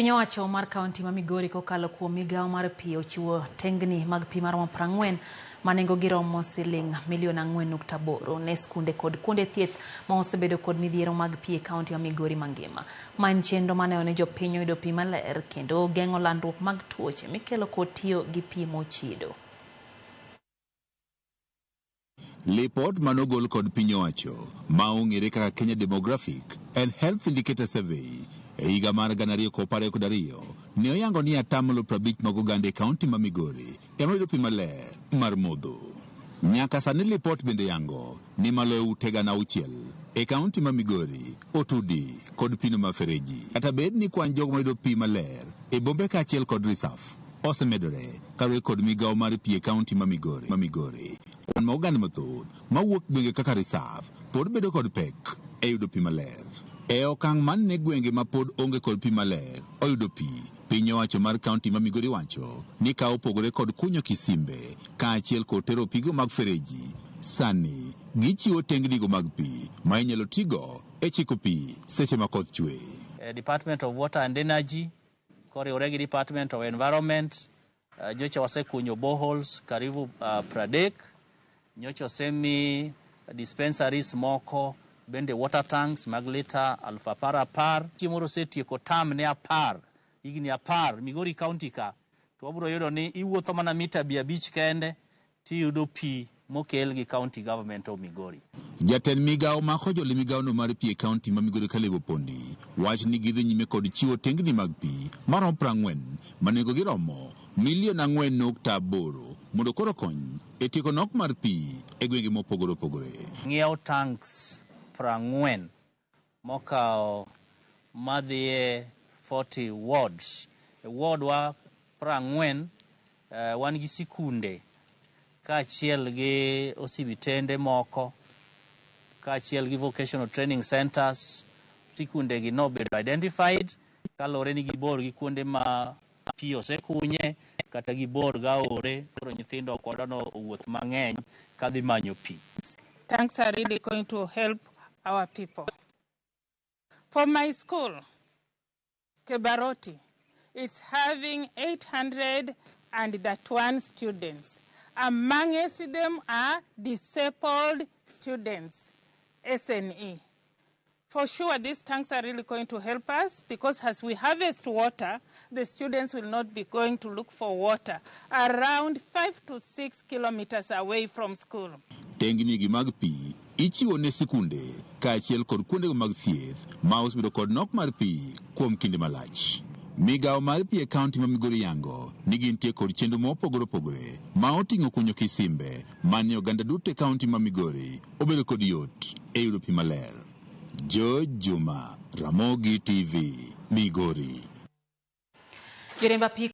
Piny owacho mar kaunti ma Migori kokalo kuom migawo mar pi ochiwo tengni mag pi maromo 40 ma nengogi romo siling milion 4.8 ne skunde kod kuonde thieth ma osebedo kod midhiero mag pi e kaunti ma Migori mangima. Ma en chenro maneno ni jopiny oyudo pi maler kendo geng'o landruok mag tuoche mikelo kod tiyo gi pi mochido. Lipot manogol kod piny owacho ma ong'ere kaka Kenya Demographic and Health Indicator Survey e higa mar 2022 ne oyango ni atamalo 50 mag oganda e kaunti ma Migori ema yudo pi maler mar modho. Nyaka sani lipot bende yango ni maloyo ute 6,000 e kaunti ma Migori otudi kod pino ma fereji. Kata bed ni kwan jogo mayudo pi maler e bombe kaachiel kod risaf osemedore kaluwore kod migawo mar pi e kaunti ma Migori. Kwan ma oganda mathoth mawuok gwenge kaka Risaf pod bedo kod pek e yudo pi maler. E okang' man ne gwenge ma pod onge kod pi maler oyudo pi, piny owacho mar kaunti ma Migori wacho ni ka opogore kod kunyo kisimbe kaachiel kod tero pigo mag fereji, sani gichiwo tengnigo mag pi ma inyalo tigo e chiko pi seche ma koth chwe. Department of Water and Energy koriwore gi Department of Environment nyocha wasekunyo boreholes karibu 30. Nyocha osemi dispensaries moko bende water tanks mag lita 10,000 10,000. Chieng' moro osetieko term ne 10, higni 10 Migori County ka, to wabiro yudo ni iwuotho mana mita 500 kende tiyudo pi mokel gi county government of Migori. Jatend migawo mako joli migawono mar pi e kaunti ma Migori Caleb Opondi wach ni gidhi nyime kod chiwo tengni mag pi maromo 40 ma nengogi romo milion 4.8 mondo koro kony e tieko nok mar pi e gwenge mopogore opogore. Ng'iewo tanks 40 mokawo madhiye 40 wards. E ward wa 40 wan gi sikunde kaachiel gi osibitende moko kaachiel gi vocational training centers. Sikunde gi nobedo identified kaluwore ni gibor gi kuonde ma pi osekunye kata gibor gaore, koro nyithindo ok wadwa ni owuoth mang'eny kadhi manyo pi. Tanks are really going to help our people. For my school, Kebaroti, it's having 831 students. Amongst them are disabled students, SNE. For sure, these tanks are really going to help us because as we harvest water, the students will not be going to look for water around 5 to 6 kilometers away from school. Tengni gi mag pi ichiwo ne sikunde kaachiel kod kuondego mag thieth ma osebedo kod nok mar pi kuom kinde malach. Migawo mar pi e kaunti ma Migori yango ni gintie kod chenro mopogore opogore ma oting'o kunyo kisimbe mane oganda duto e kaunti ma Migori obedo kod yot e yudo pi maler. George Juma, Ramogi TV, Migori. Joriemb apiko